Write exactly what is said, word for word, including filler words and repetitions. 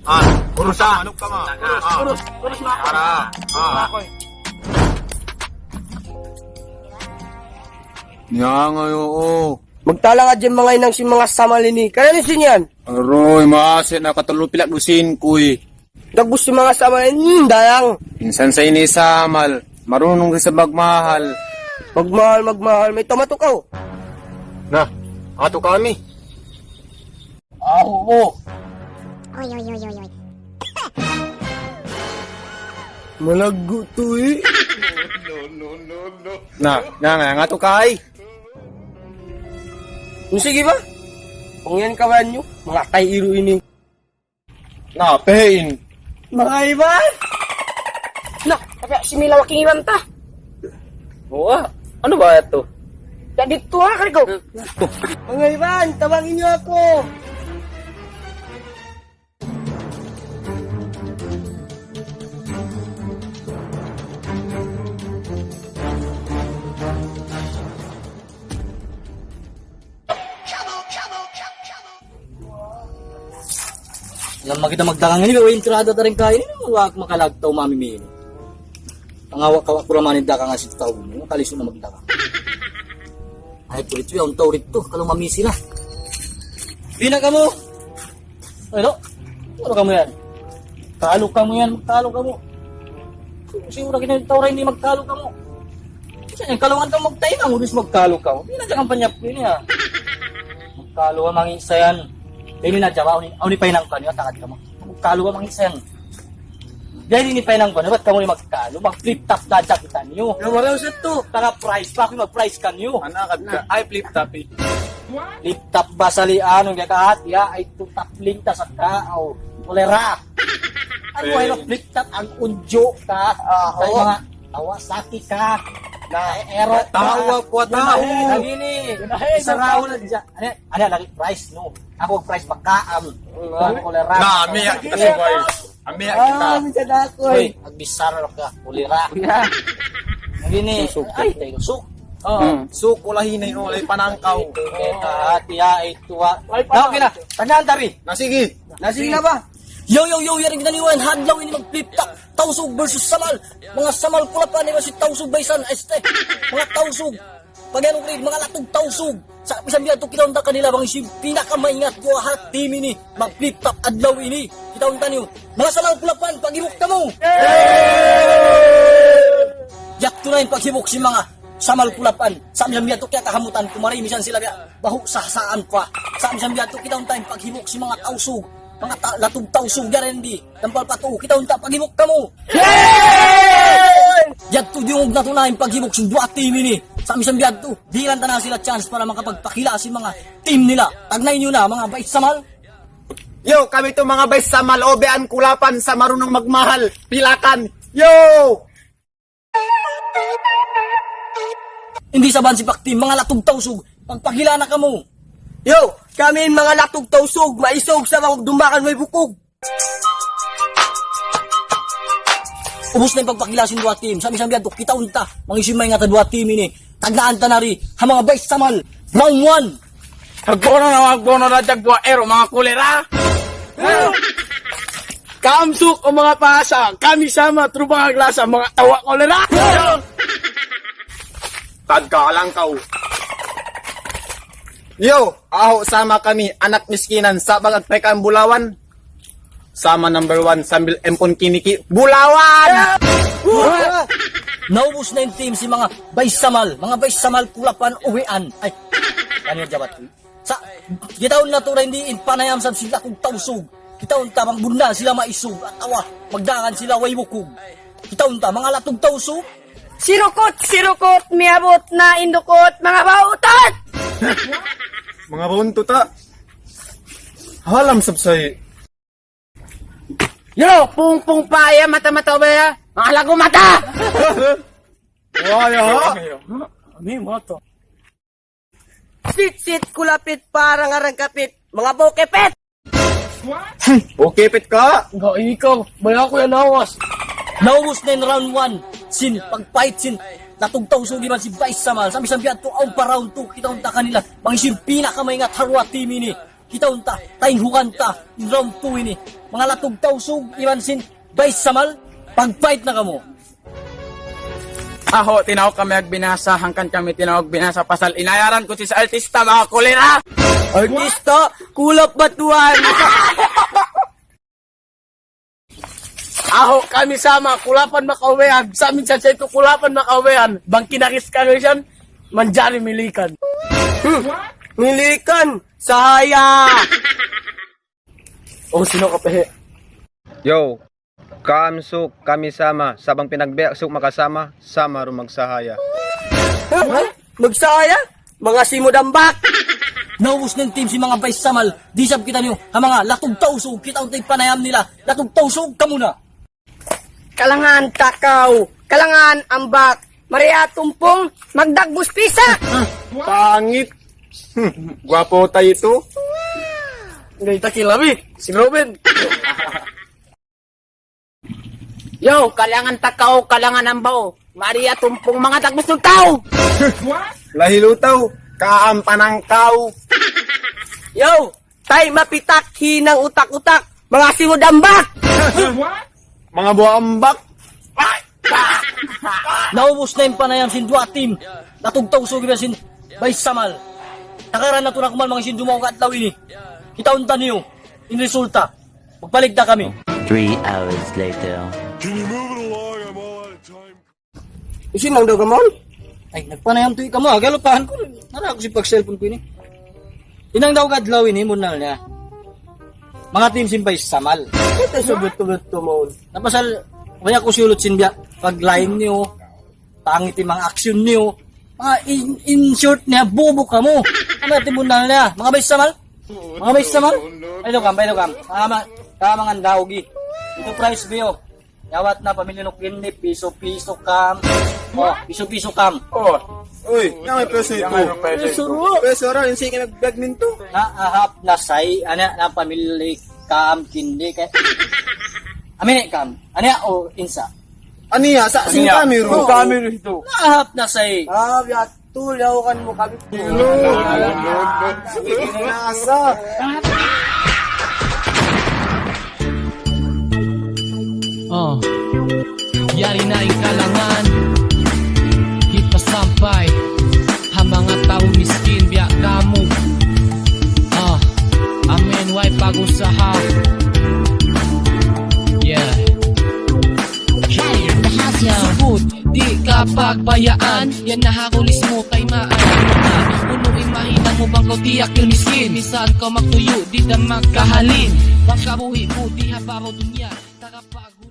Ah, urus, ah. Manuk ka, ma. Ah. Urus, urus, ma. Para. Ah. Ako, eh. Niya nga, oo. Magtalang ka dyan, manga inang, sin manga samal ini. Kaya ni sin yan? Aroy, maasi na katulu pilak dusin, kuy. Dagbus sin manga samal ini, hmm, dalang. Minsan sa ini samal, marunong sa magmahal. Magmahal, magmahal, may tamato ka, oh. Na, ato kami. Aho mo. Oy, oy, oy, oy, oy. Malaggu to, eh. Na, na, na, nga to kay. Sige ba? Kung yan kawan nyo, mga kay iru ini. Na, pain. Mga iban? Na, kaya si Mila waking iban ta. Oo, ah. Ano ba ito? Yan dito ha, karigo. Mga iban, tabangin nyo ako. Alam, makita magdagang ini, way entrada ta rin kain ini, wag makalagtaw mamimili. Pangawa-kawa ko naman yung dagang asin tao mo, kaliso na magdagang. Ay, tulit yun, ang tao rito, kalau mamisi na. Pina ka mo? Ano? Ano ka mo yan? Talo ka mo yan, magtalo ka mo. Siguro kita yung tao rin, hindi magtalo ka mo. Kasi yung kalungan ka magtayo ka mo, bis magtalo ka mo. Hindi na dyan ang panyap ko yun, ha. Magtalo ka, mangisa yan. Hindi na dyan, ako ni, ako ni pahinang ka niya, takad ka mo. Magtalo ka, mangisa yan. Dahil ini pa inang kuwan, ba't kamu ni magkalo? Mag-flip top da dyan kita niyo. Yung wala sa to. Taga price pa ako, mag-price ka niyo. Anak, at ka, ay, flip top eh. Flip top ba sa lian, ang gagahat, ya, ay, two top link ta sa ka, oh. Kolera. Ano, eh, ay, flip top, ang unjo ka. Ah, ay, oo. Mga Kawasaki ka. Na, ero ka. Tawa po, tawa. Lagi ni. Saraw na dyan. Ano, ano, lagi price, no? Ako, price, pagkaam. Ang kolera. Na, miyak kita, subay. Amiya kita. Ah, minsan ako, eh. Uy, magbisara ka, kulira. Kuya. Lagi ni, ay, tayo, suk. Oh. Hmm. Suk, ulahi na yun, ulay panangkaw. Eh, kahati, ah, ito, ah. Na, okay na. Tandaan, tabi. Na, sige. Na, sige na ba? Yo, yo, yo, yaring ginaniwan, hadlaw ini mag-flip top. Tausug versus Samal. Mga Samal kulapan, iba si Tausug Baisan, este. Mga Tausug. Pag yan, mga Latug Tausug. Sa, bisan biya' tu, kitaun ta kanila, bang siya in pinakamaingat buha ha team ini. Mag-flip top adlaw ini. Kitaun ta niyu. Mga Samal kulapan, paghibuk kamu. Yak tunayin paghibuk sin mga Samal kulapan. Sa, bisan biya' tu, kiyakahamutan kumari, misan sila biya', bahu' sahsaan pa. Sa, bisan biya' tu, kitaun ta in paghibuk sin mga Tausug. Mga ta-, Latug Tausug, diyarendi. Tampal pa tu, kitaun ta paghibuk kamu. Yay! Yadtu diyungug natu' na in paghibuk sin duwa team ini. Sa' misan biyadtu, dihilan ta na sila chance para makapagpakila' sin mga team nila. Tagnay niyu na, mga Bais Samal. Yo, kami tu mga Bais Samal, obean kulapan sa marunong magmahal. Pilakan. Yo! Hindi sa bansi pakti, mga Latug Tausug, pagpakila' na kamu. Yo, kami in mga Latug Tausug, maisug sa mga dumakan may bukog. Ubus na in pagpakila' sin duwa team. Sa' misan biyadtu, kitaun ta, mangisimay nga ta duwa team ini. Tagnaan ta na ri, ha mga Bais Samal, round one. Agbono na, agbono na, jagwa, ero, mga kulera. Kamsuk o mga pasa, kami sama, trupa kaglasa, mga tawa kulera. Tagkalang kaw. Yo, aho sama kami, anak miskinan, sa bagag pekang bulawan. Sama number one, sambil empon kiniki, bulawan! Naubus na in team sin mga Bais Samal, mga Bais Samal kulapan uwian. Ay, ano yung jabat? Sa', kitaun natu' ra in panayam sin Latug Tausug. Kitaun ta, bang bunnal sila maisug. Atawa, magdagan sila way bukog. Kitaun ta, mga Latug Tausug. Sirukut, sirukut, miyabut na in dukut, mga bautat! Mga bauntot, ah. Halam sabsay. Yo, pungpung pa ya, mata-mata ba ya? Mga lagu mata! Wala, ha? Ano yung mata? Sit-sit, kulapit, parang arang kapit. Mga bukipit! Bukipit ka! Nga, ikaw, may ako yan awas. Naubos na in round one. Sin, pag-fight sin, Latug Tausug iban sin Bais Samal. Sambi-sambi ato, awn pa round two. Kitaun ta kanila. Mangisim pinakamaingat ha duwa team ini. Kitaun ta, tainhugan ta, in round two ini. Manga Latug Tausug iban sin Vice Samal, pag-fight na kamu. Aho, tinawag kami ag binasa, hangkan kami tinawag binasa pasal inayaran ku sin artista, manga kulira. Artista, kulap batuan. Aho, kami sama, kulapan makauwian. Sa' minsan sa' itu kulapan makauwian. Bang kinaris ka na siyan, manjari milikan. Hmm. Milikan, sahaya. O, sino ka, pehe? Yo, kami suk, kami sama, sa' bang pinagbiya' suk makasama, sama ru magsahaya. Ha? Magsahaya? Manga simud ambak! Naubus na in team sin manga Vice Samal, di' isab kitaniyu, ha manga Latug Tausug, kitaun ta in panayam nila, Latug Tausug, kamu na! Kalangan ta kaw, kalangan ambak, Maria Tumpung, magdagbus pisa! Pangit! Hmm, gwapo tayo ito. Hindi, takila, bi. Si Robin. Yo, kalangan ta kaw, kalangan ambaw. Maria Tumpung, manga dagbus ng tau. Lahilu tau, kaampanang tau. Yo, tay mapitak, hinang utak-utak. Manga simud ambak. Manga buah ambak. Naubus na in panayam sin duwa team. Latug Tausug iban sin Vice Samal. Takaran natu' na kuman manga sin dumaug adlaw ini. Kitaun ta niyu in resulta. Magbalik da kami. Three hours later. Can you move it along? I'm all out of time. Isin lang daw ka, Mon? Ay, nagpanayam tuud kamu, ah. Galupahan ku, nara aku sin pag-cellphone ku ini. Hinang daw ka adlaw ini, munal niya. Manga team sin Vice Samal. Ito sa buto-buto, Mon. Na pasal, way aku siyulut sin biya', pag-line niyu, pangit in manga action niyu. Manga in, in short niya, bubu kamu. Unu in munal niya? Manga Vice Samal? Manga Vice Samal? Pailu kam, pailu kam. Manga, manga daug. Itu prize biyu. Yawat na, pamilya Nukindi, piso-piso kam. O, piso-piso kam. O. Uy, yan in piso itu. Piso ru. Piso ra, in sige nag-badminton. Na, ahap, na say, anya, na pamilya kam, kindi, kay. Amin, eh, kam. Anya, o, insa. Anya, sa, sing kami ru. Kami ru itu. Na, ahap, na say. Ah, biya' Tulakan mu kami. Hello. Sige na, asa. Ah. Yari na in kalangan. Hipasampay ha manga tau miskin biya' kamu. Ah. Amin, way pag-usaha. Yeah. Hey, Hasya. Subut, di' ka pagbayaan. Yan na ha kulis mu, taymaan. Unu in mahinang mu bang kaw tiyakil miskin? Minsan kaw magtuyu', di' da magkahalin. Bang kabuhi' mu, di' ha baraw dunya. Tagapag-